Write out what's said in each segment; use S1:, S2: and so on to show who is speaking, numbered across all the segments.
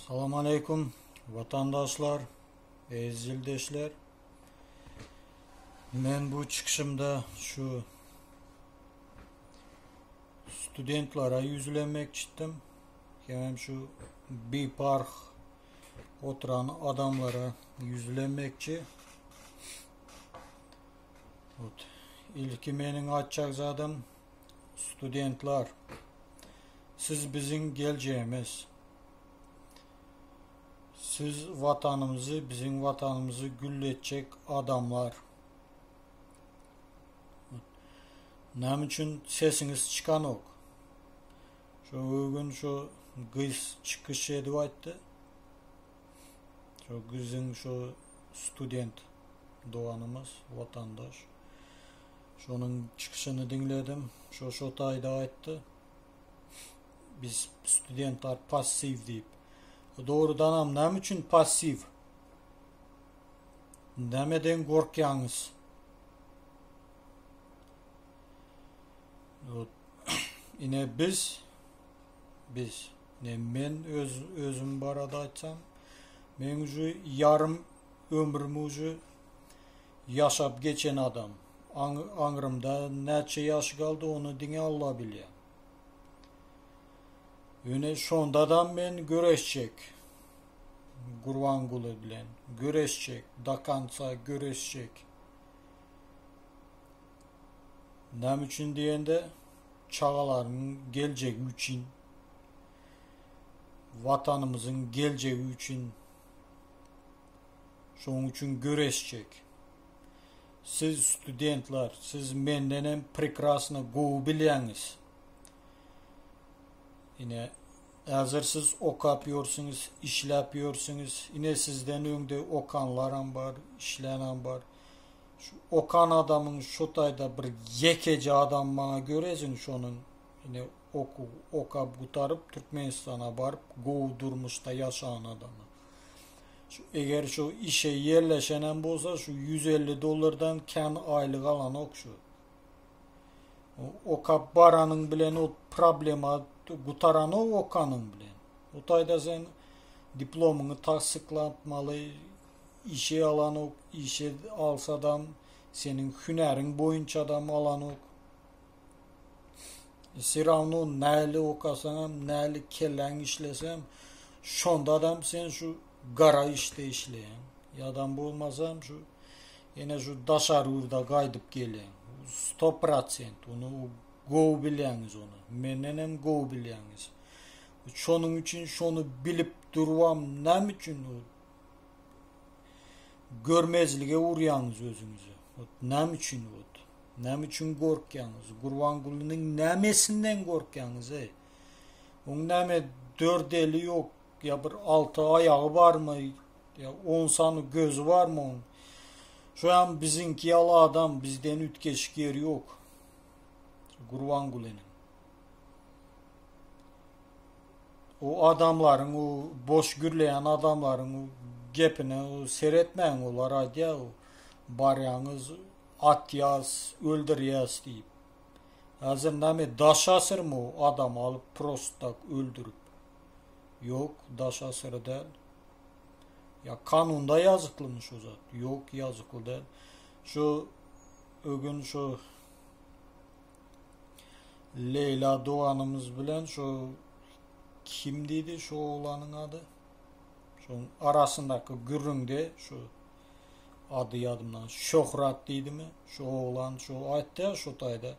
S1: Salam aleýkum watandaşlar, eziz ildeşler. Men bu çykyşymda şu studentlere ýüzlenmekçidim. Hemem şu biparh oturan adamlara ýüzlenmekçi. Ot, ilki meniň aýtjak zadym studentler siz biziň geljegimiz. Siz watanymyzy, biziň watanymyzy gülletjek adamlar. Näme üçin sesiňiz çykanok? Şu gün şu gyz çykyş edip aýtdy. Şu gyzyň şu student doganymyz, watandaş. Şonuň çykyşyny diňledim. Şo şo taýda aýtdy. Biz studentler passiw diýip. Dogrudanam näme üçin passiw? Nämeden gorkýaňyz? Ine biz biz ne men öz özüm barada aýtsam, men uje ýarym ömrüm uje ýaşap geçen adam. Aňrymda näçe ýaş galdy ony diňe Alla bilýär. Ýöne şondadam men göreşjek. Gurbanguly bilen göreşjek, do konca göreşjek. Näme üçin diýende, çagalarymyň geljegi üçin, watanymyzyň geljegi üçin şonuň üçin göreşjek. Siz studentler, siz mendenem prekrasno gowy bilýäňiz. Ine, häzir siz okap ýörsüňiz, işläp ýörsüňiz. Ine sizden öňde okanlaram bar, işlänem bar. Şu okan adamyň şu taýda bir ýekeje adam maňa göreziň şonuň ine okuw okap gutaryp Türkmenistana baryp gowy durmuşda ýaşan adamy. Şu eger şu işe ýerleşenem bolsa şu 150 dollardan kän aýlyk alanok şu. Okap baranyň bilen o problema gutaranok okanyň bilen. O taýda sen diplomyňy tassyklatmaly, işe alanok, işe alsadam seniň hünäriň boýunçadam alanok. Все равно näli okasaňam, näli kelläň işlesem, şondadam sen şu gara işde işleýäň. Ýadam bolmasam şu ýene şu daşary ýurda gaýdyp gelýäň. Sto prosent ony gowy bilýäňiz ony. Mendenem gowy bilýäňiz. Şonuň üçin şony bilip durubam näme üçin görmezlige urýaňyz özüňizi? Näme üçin ot? Näme üçin gorkýaňyz? Gurbangulynyň nämesinden gorkýaňyz eý? Oň näme dört eli ýok, ýa bir alty aýagy barmy, ýa on sany gözi barmy oň? Şoýam biziňki ýaly adam, bizden üýtgeşik ýeri ýok. Gurbangulynyň. O adamlaryň o boş gürleýän adamlaryň o gepine o seretmäň olar aýdýar o barýaňyz atýas öldürýäs diýip. Häzir näme daş asyrmy o adam alyp prost tak öldürip. Ýok daş asyry däl. Ýa kanunda ýazyklymy şu zat? Ýok ýazykly däl. Şu ögün şu Leýla doganymyz bilen şu kim diýdi şu oglanyň ady? Şoň arasyndaky gürrüňde şu ady ýadymdan Şöhrat diýdimi? Şu oglan şu aýtdy şu taýda.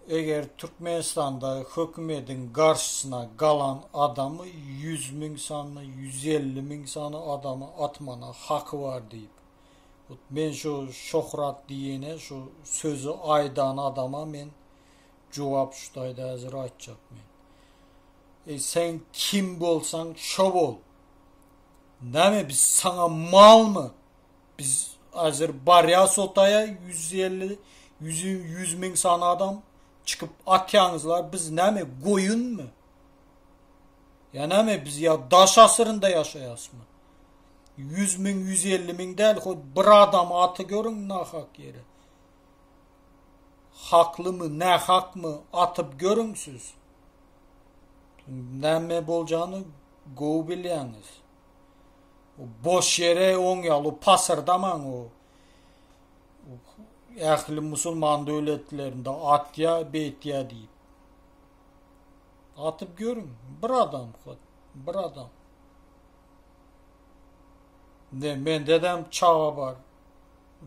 S1: Eger Türkmenistanda hökümediň garşysyna galan adamy 100 müň sany, 150 müň sany adamy atmana haky bar diýip. Men şu Şöhrat diýene şu sözi aýdan adama men jogap şu taýda häzir aýtjak men. E sen kim bolsaň şo bol. Näme biz saňa malmy? Biz häzir barýas o taýa 150 100 100 müň sany adam çykyp atýaňyzlar biz näme goýunmy? Ýa näme biz ýa daş asyrynda ýaşaýasmy? 100 müň, 150 müň däl, hut bir adam aty görüň nahak ýere. Haklymy, nähakmy atyp görüň siz. Näme boljagyny. gowy bilýäňiz. O boş ýere oň ýaly pasyrdamaň o. Ähli musulman döwletlerinde atýa, beýtýä diýip. Atyp görüň, bir adam, bir adam. Ne mendedem çaga bar.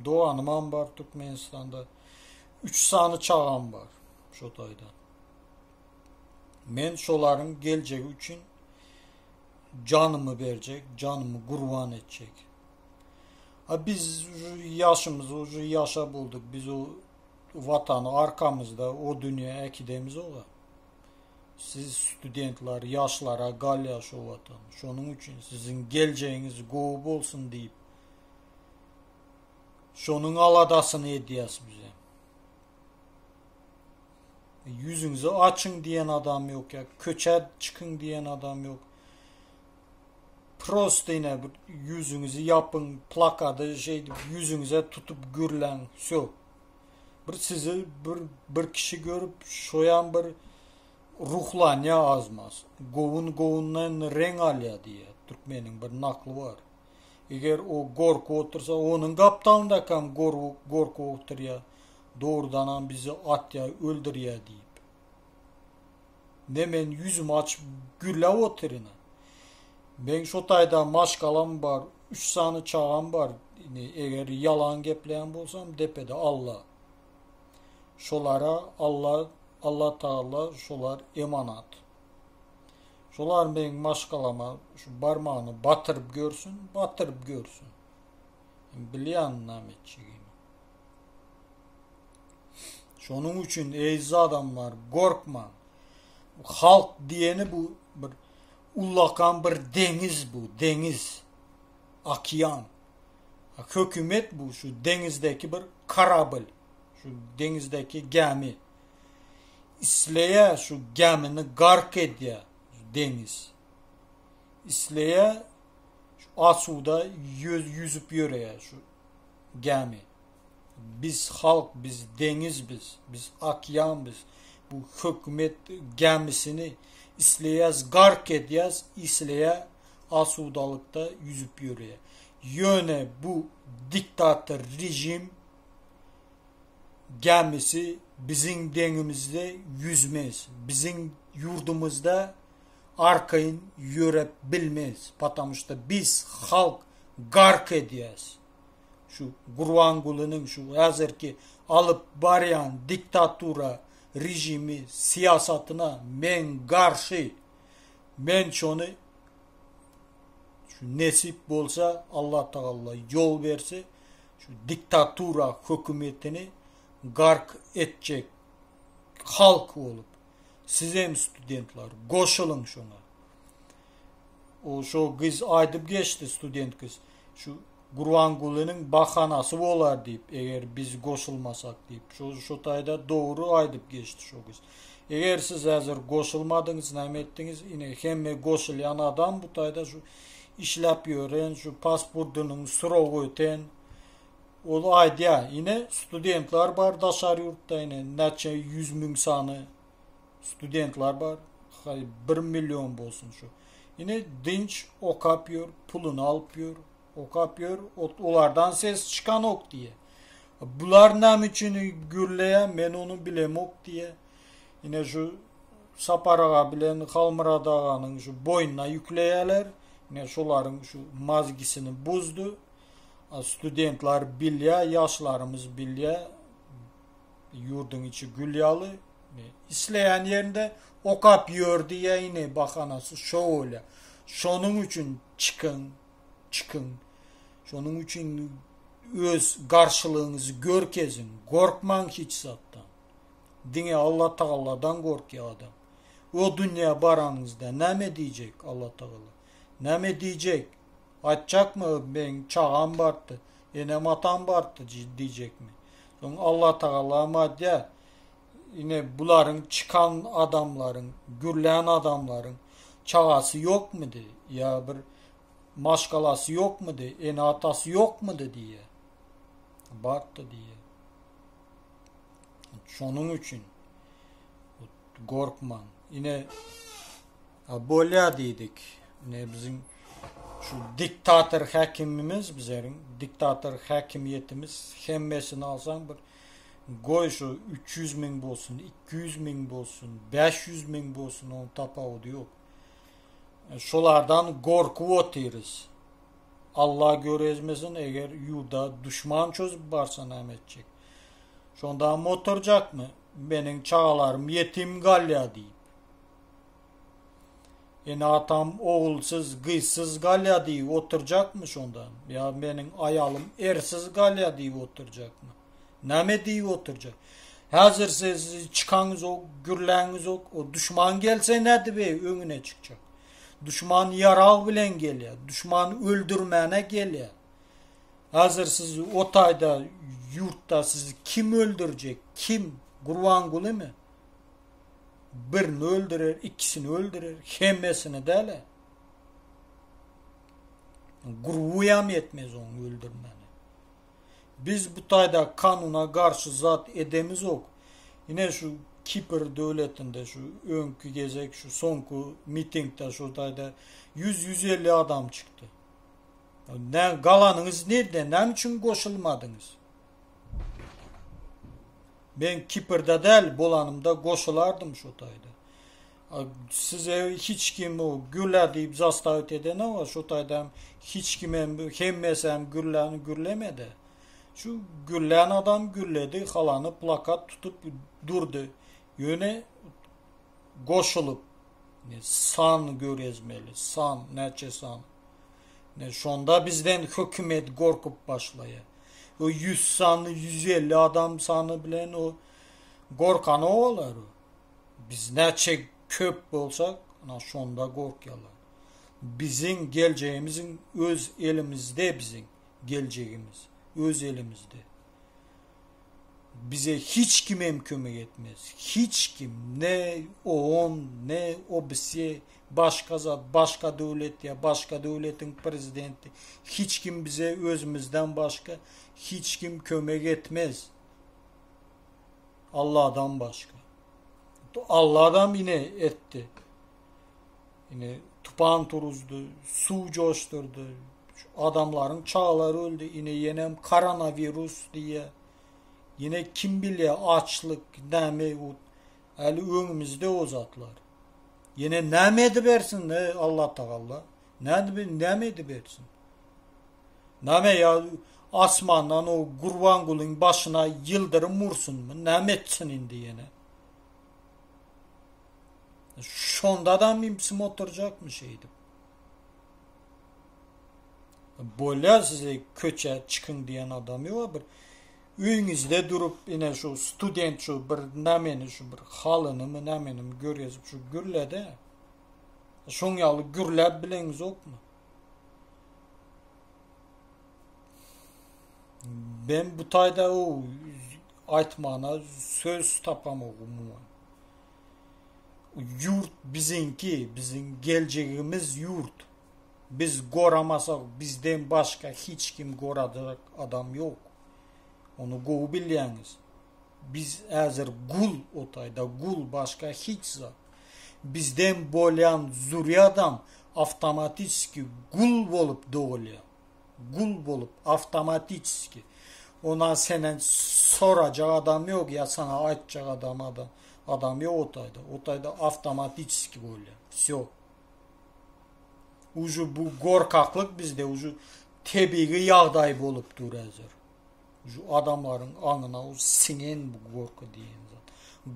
S1: Doganymam bar Türkmenistanda. 3 sany çagam bar şo taýda. Men şolaryň geljegi üçin janymy berjek, janymy gurban etjek. Ha biz ýaşymyz uje ýaşa bulduk. Biz o watany arkamyzda o dünýä äkidemiz ola. Siz studentler, ýaşlara galýar şo watan. Şonuň üçin siziň geljegiňiz gowy bolsun diýip şonuň aladasyny edýäs bize. Ýüzüňizi açyň diýen adam ýok ýa köçä çykyň diýen adam ýok. Prosta ine bir ýüzüňizi ýapyň, plakady şeýdip ýüzüňize tutup gürläň, wsё. Bir sizi bir bir kişi görüp şoýam bir ruhlanýa azmaz. Gowun gowundan reň alýa diýýä. Türkmeniň bir nakly bar. Eger o gorky otursa onuň gapdalyndakam gorky oturýa. Dogrudanam bizi atýa, öldürýä diýip. Ne men ýüzümi açyp gürläp otyryn. Meň şo taýda maşgalam bar, üç sany çagam bar. Indi eger ýalan gepleýän bolsam depede Alla. Şolara Alla, Alla Tagala şolar emanat. Şolar meň maşgalama şu barmagyny batyryp görsün, batyryp görsün. Bilýän näme etjegimi. Şonuň üçin eziz adamlar gorkmaň. Halk diýeni bu bir ullakan bir deňiz bu, deňiz. Okean. Hökümet bu şu deňizdeki bir korabl. Şu deňizdeki gämi. Isleýä şu gämini gark edýä deňiz. Isleýä şu asuda ýüzüp ýöreýä şu gämi. Biz halk biz deňiz biz, biz okean biz. Bu hökümet gämisini isleýäs gark edýäs, isleýä asudalykda ýüzüp ýöreýär. Ýöne bu diktator režim gämisi biziň deňimizde ýüzmez. Biziň ýurdumyzda arkaýyn ýörep bilmez. Потому что biz halk gark edýäs. Şu Gurbangulynyň şu häzirki alyp barýan diktatura režimi syýasatyna men garşy. Men şony şu nesip bolsa Allah Tagalla ýol berse şu diktatura hökümetini gark etjek halk bolup sizem studentler goşulyň şoňa. O şo gyz aýdyp geçdi student gyz. Şu Gurbangulynyň bahanasy bolar diýip, eger biz goşulmasak diýip. Şo şo taýda dogry aýdyp geçdi şo gyz. Eger siz häzir goşulmadyňyz, näme etdiňiz? Ine hemme goşulýan adam bu taýda şu işläp ýören, şu pasportynyň srogy öten ol aýdýar. Ine studentler bar daşary ýurtda ine näçe 100 müň sany studentler bar. Haý 1 million bolsun şu. Ine dynç okap ýör, puluny alyp ýör, okap ýör, olardan ses çykanok diýe. Bular näme üçin gürleýär, men ony bilemok diýe. Ine şu Sapar aga bilen Halmyrat aganyň şu boýnuna ýükleýärler. Ine şolaryň şu mazgisini buzdy. Studentler bilýär, ýaşlarymyz bilýär. Ýurduň içi gül ýaly. Isleýän ýerinde okap ýör diýýär ine bahanasy şo bolýar. Şonuň üçin çykyň, çykyň. Şonuň üçin öz garşylygyňyzy görkeziň. Gorkmaň hiç zatdan. Diňe Allah Tagaladan gorkýar adam. O dünýä baranyňyzda näme diýjek Allah Tagala? Näme diýjek? Aýtjakmy meň çagam bardy, enem atam bardy diýjekmi? Soň Allah Tagalam aýdýar, ine bularyň çykan adamlaryň, gürlän adamlaryň çagasy ýokmydy ýa bir maşgalasy ýokmydy, ene-atasy ýokmydy diýýär. Bardy diýýär. Şonuň üçin gorkmaň. Ine bolýar diýdik. Ne biziň şu diktator häkimimiz bizeriň diktator häkimiýetimiz hemmesini alsaň bir goý şu 300 müň bolsun, 200 müň bolsun, 500 müň bolsun onuň tapawudy ýok. E, şolardan gorkup otyrys. Allah görezmesin eger ýurda duşman çözüp barsa näme etjek? Şonda oturjakmy? Meniň çagalarym ýetim galýar diýip. Ene-atam ogulsyz, gyzsyz galýar diýip oturjakmy şonda? Ýa meniň aýalym ersiz galýar diýip oturjakmy? Näme diýip oturjak? Häzir siz çykaňyzok, gürläňizok, o duşman gelse nädip öňüne çykjak? Duşman ýarag bilen gelýär, duşman öldürmäne gelýär. Häzir siz o taýda ýurtda sizi kim öldürjek? Kim? Gurbangulymy? Birini öldürer, ikisini öldürer, hemmesini däl-ä. Gurbuýam ýetmez ony öldürmäne. Biz bu taýda kanuna garşy zat edemizok. Ine şu Kipr döwletinde şu öňki gezek şu soňky mitingde şu taýda 100-150 adam çykdy. Ne galanyňyz nirde? Näme üçin goşulmadyňyz? Men Kiprde däl bolanymda goşulardym şu taýda. Size hiç kim o güle diýip zastavit edenok, şu taýda hiç kim hem hemmesi hem gürläni gürlemedi. Şu gürlän adam gürledi, halany plakat tutup durdy. Ýöne goşulyp san görezmeli, san, näçe san. Ne şonda bizden hökümet gorkup başlaýar. O 100 sany, 150 adam sany bilen o gorkan olar. Biz näçe köp bolsak, ana şonda gorkýarlar. Biziň geljegimiziň öz elimizde biziň geljegimiz öz elimizde. Bize hiç kim hem kömek etmez. Hiç kim ne OON ne OBSE başga zat başga döwlet ýa başga döwletiň prezidenti hiç kim bize özümizden başga hiç kim kömek etmez. Allahdan başga. Allahdan ine etdi. Ine tupan turuzdy, suw joşdurdy. Adamlaryň çagalary öldi. Ine ýenem koronawirus diýýä. Ýene kim bilýä açlyk näme Äli öňümizde o zatlar. Ýene näme edibersin e, Allah Tagalla? Nädip näme edibersin? Näme ýa asmandan o Gurbangulyň başyna ýyldyrym ursunmy? Näme etsin indi ýene? Şonda da mimsim oturjakmy şeýdip? Bolýar size köçä çykyň diýen adam ýok bir öýüňizde durup ine şu student şu bir nämeni şu bir halynymy nämenimi görkezip şu gürlede. Şoň ýaly gürläp bileňizokmy? Ben bu taýda o aýtmana söz tapamok umuman. Ýurt biziňki, biziň geljegimiz ýurt. Biz goramasak bizden başga hiç kim gorajak adam ýok. Ony gowy bilýäňiz. Biz häzir gul o taýda gul başga hiç zat. Bizden bolýan zürýadam awtomatiski gul bolup dogulýar. Gul bolup awtomatiski. Ona senden sorajak adam ýok ýa saňa aýtjak adam adam adam ýok o taýda. O taýda awtomatiski bolýar. Wsё. Uje bu gorkaklyk bizde uje tebigy ýagdaý bolup dur häzir. Uje adamlaryň aňyna u siňen bu gorky diýen zat.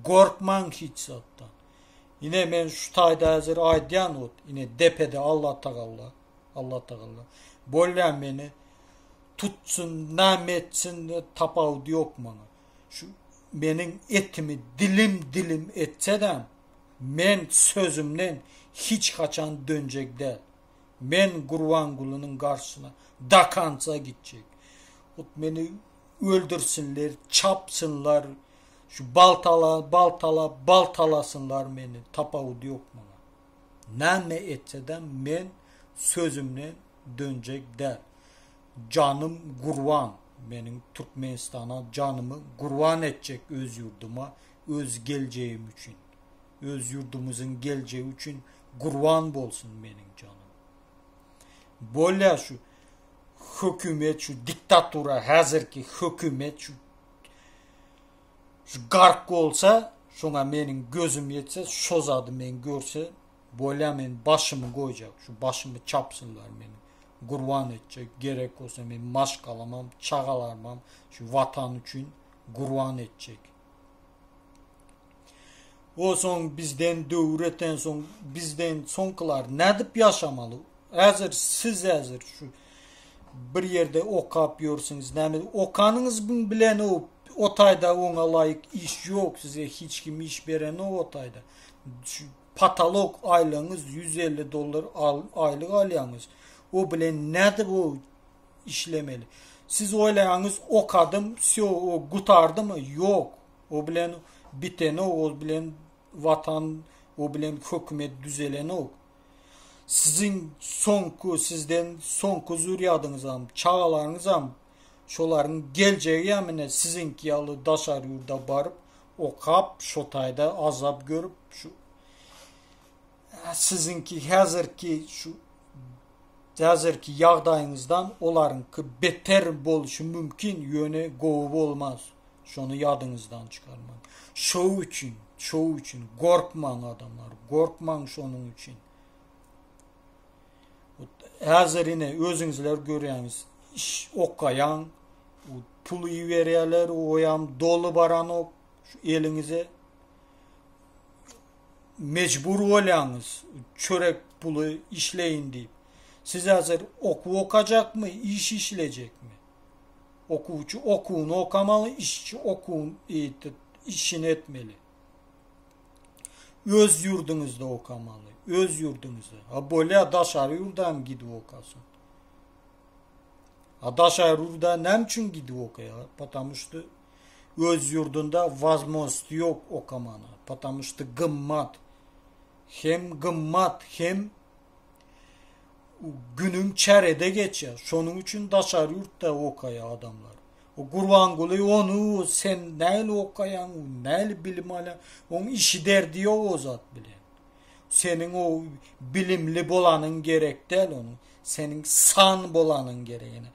S1: Gorkmaň hiç zatdan. Ine men şu taýda häzir aýdýan ot, ine depede Allah Tagalla, Allah Tagalla. Bolýa meni tutsun, näme etsin, tapawudy ýok maňa. Şu meniň etimi dilim-dilim etsedem, Men sözümden hiç haçan dönjek däl. Men Gurbangulynyň garşysyna do konca gitjek. Hut meni öldürsinler, çapsynlar, şu baltala, baltala, baltalasynlar meni, tapawudy ýok muňa. Näme etsedem men sözümden dönjek däl. Janym gurban, meniň Türkmenistana janymy gurban etjek öz ýurduma, öz geljegim üçin. Öz ýurdumyzyň geljegi üçin gurban bolsun meniň janym. Bolýa şu hökümet şu diktatura häzirki hökümet şu şu gark bolsa şoňa meniň gözüm ýetse şo zady men görse bolýa men başymy goýjak şu başymy çapsynlar meni gurban etjek gerek bolsa men maşgalamam çagalarymam şu watan üçin gurban etjek. O soň bizden döwür öten soň bizden soňkylar nädip ýaşamaly? Häzir siz häzir şu bir ýerde okap ýörsüňiz. Näme okanyňyz bilen o o taýda oňa laýyk iş ýok size hiç kim iş berenok o taýda. Şu patolog aýlygyňyz 150 dollar aýlyk alýaňyz. O bilen nädip o işlemeli? Siz oýlaýaňyz okadym, wsё, o gutardymy? Ýok. O bilen bitenok, o bilen watan, o bilen hökümet düzelenok. Siziň soňky, sizden soňky zürýadyňyzam, çagalaryňyzam, şolaryň geljegem ine siziňki ýaly daşary ýurda baryp, okap, şo taýda azap görüp, şu siziňki häzirki şu häzirki ýagdaýyňyzdan olaryňky beter bolşy mümkin, ýöne gowy bolmaz. Şony ýadyňyzdan çykarmaň. Şo üçin, şo üçin gorkmaň adamlar, gorkmaň şonuň üçin. Häzir ine özüňizler görýäňiz, iş okaýaň, pul iberýärler, oýam doly baranok şu eliňize. Mejbur bolýaňyz çörek puly işleýin diýip. Siz häzir okuw okajakmy, iş işlejekmi? Okuwçy okuwyny okamaly, işçi okuwyny işini etmeli. Öz ýurduňyzda okamaly, öz ýurduňyzda. Ha bolýa daşary ýurda hem gidip okasyn. Ha daşary ýurda näme üçin gidip okaýar? Потому что öz ýurdunda возможность ýok okamana. Потому что gymmat. Hem gymmat, hem Günüň çärede geçýär. Şonuň üçin daşary ýurtda okaýar adamlar. O Gurbanguly ony sen näli okaýaň, näli bilim alýaň, oň işi derdi ýok o zat bilen. Seniň o bilimli bolanyň gerek däl onuň. Seniň san bolanyň gerek ene.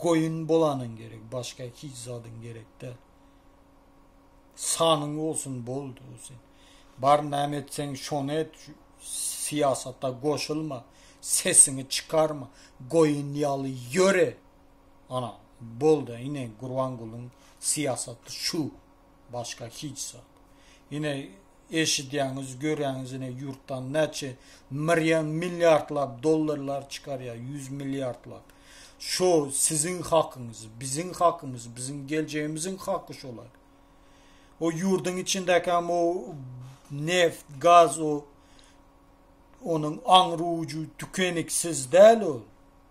S1: Goýun bolanyň gerek, başga hiç zadyň gerek däl. Sanyň bolsun boldy o sen. Bar näme etseň şony et. Syýasata goşulma, sesiňi çykarma, goýun ýaly ýöre. Ana, boldy, ine Gurbangulyň syýasaty şu, başga hiç zat. Ine eşidýäňiz, görýäňiz ine ýurtdan näçe mirýan milliardlap dollarlar çykarýar, ýüz milliardlap. Şo siziň hakyňyz, biziň hakymyz, biziň geljegimiziň haky şolar. O ýurduň içindäki o neft, gaz o onuň aňry ujy tükeniksiz däl o.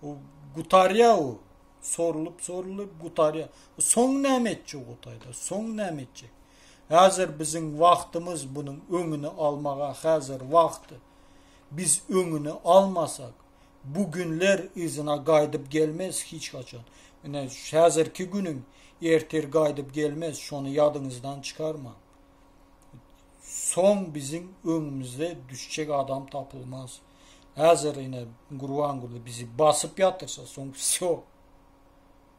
S1: O gutarýar o. Sorulyp sorulyp gutarýar. Soň näme etjek o taýda? Soň näme etjek? Häzir biziň wagtymyz bunuň öňüni almaga häzir wagty. Biz öňüni almasak, bu günler yzyna gaýdyp gelmez hiç haçan. Ine häzirki günüň ertir gaýdyp gelmez, şony ýadyňyzdan çykarmaň. Soň biziň öňümizde düşjek adam tapylmaz. Häzir ine Gurbanguly bizi basyp ýatyrsa soň wsýo.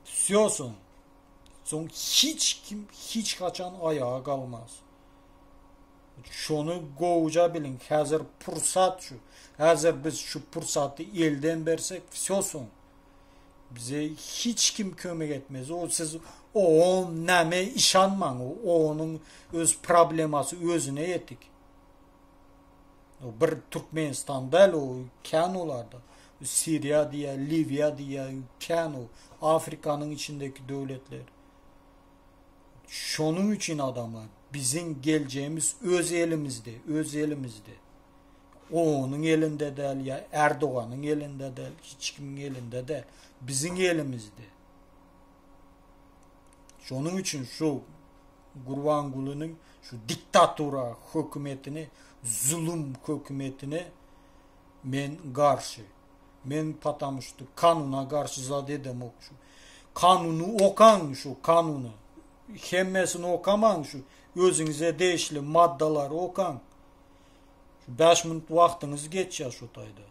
S1: Wsýo soň. Soň hiç kim hiç haçan aýaga galmaz. Şony gowuja biliň, häzir pursat şu. Häzir biz şu pursaty elden bersek, wsýo soň. Bize hiç kim kömek etmez. O siz o näme işanmaň. O onuň öz problemasy özüne ýetik. O bir Türkmenistan däl o kän olarda. Siriýa diýä, Liwiýa diýä, kän o Afrikanyň içindeki döwletler. Şonuň üçin adamlar biziň geljegimiz öz elimizde, öz elimizde. Onuň elinde däl ýa Erdoganyň elinde däl, hiç kimiň elinde däl. Biziň elimizde. Şonuň üçin şu Gurbangulynyň şu diktatura hökümetini, zulum hökümetine men garşy. Men потому что kanuna garşy zat edemok şu. Kanuny okaň şu kanuny. Hemmesini okamaň şu özüňize degişli maddalary okaň. Şu 5 minut wagtyňyz geçýär şu taýda.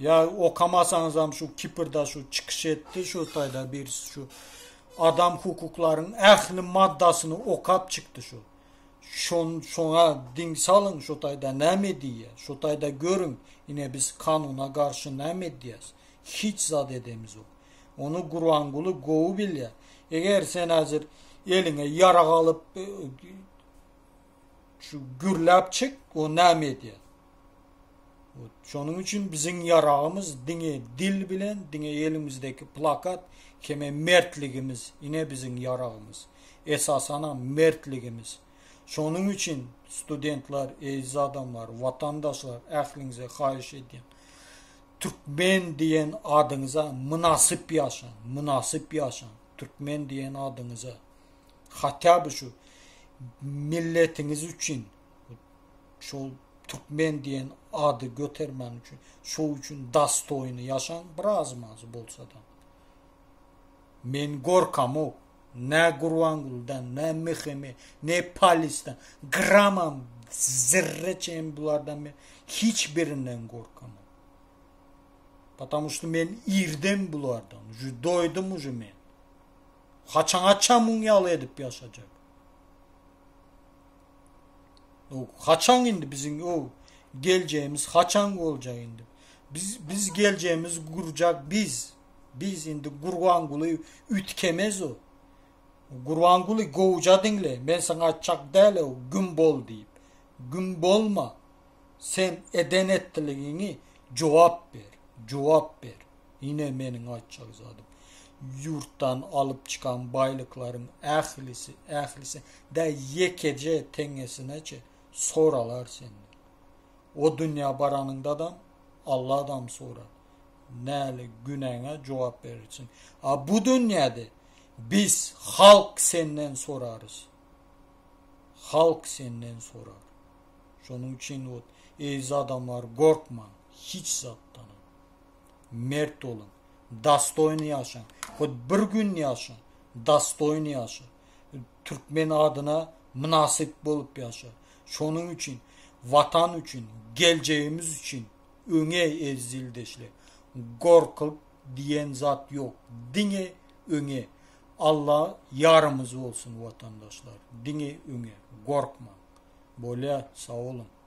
S1: Ýa okamasaňyzam şu Kiprda şu çykyş etdi şu taýda birisi şu adam hukuklaryň ähli maddasyny okap çykdy şu. Şon şoňa diň salyň şu taýda näme diýýär. Şu taýda görüň ine biz kanuna garşy näme edýäs. Hiç zat edemizok. Ony Gurbanguly gowy bilýär. Eger sen häzir eliňe ýarag alyp şu gürläp çyk o näme edýär. Şonuň üçin biziň ýaragymyz diňe dil bilen, diňe elimizdäki plakat heme mertligimiz, ine biziň ýaragymyz. Esasanam mertligimiz. Şonuň üçin studentler, eziz adamlar, watandaşlar ähliňize haýyş edýän. Türkmen diýen adyňyza mynasyp ýaşaň, mynasyp ýaşaň. Türkmen diýen adyňyza. Hatda bu şu milletiňiz üçin Şol türkmen diýen ady götermän üçin, şo üçin dastoýny ýaşaň biraz-maz bolsa-da. Men gorkamok, nä Gurbangulydan, nä MHM, ne polisden, gramam, zerreçe hem bulardan men hiç birinden gorkamok. Потому что men irden bulardan, уже doýdum уже men. Haçan-haçan muň ýaly edip ýaşajak. O haçan indi biziň o geljegimiz haçan boljak indi? Biz biz geljegimiz gurjak biz. Biz indi Gurbanguly ütkemez o. Gurbanguly gowja diňle. Men saňa aýtjak däl o güm bol diýip. Güm bolma. Sen eden etdiligiňi jogap ber. Jogap ber. Ine meniň aýtjak zadym. Ýurtdan alyp çykan baýlyklaryň ählisi, ählisi dä ýekeje teňňesineçe soralar senden. O dünýä baranyňdadam Alladam sorar. Näli günäňe jogap berersiň. A bu dünýäde biz halk senden sorarys. Halk senden sorar. Şonuň üçin ot eziz adamlar gorkmaň hiç zatdanam. Mert boluň. Dastoýny ýaşaň. Hut bir gün ýaşa. Dastoýny ýaşa. Türkmen adyna mynasyp bolup ýaşa. Şonuň üçin Watan üçin, geljegimiz üçin öňe eziz ildeşler. Gorkup diýen zat ýok. Diňe öňe. Alla ýarymyz bolsun watandaşlar. Diňe öňe. Gorkmaň. Bolýa, sag boluň.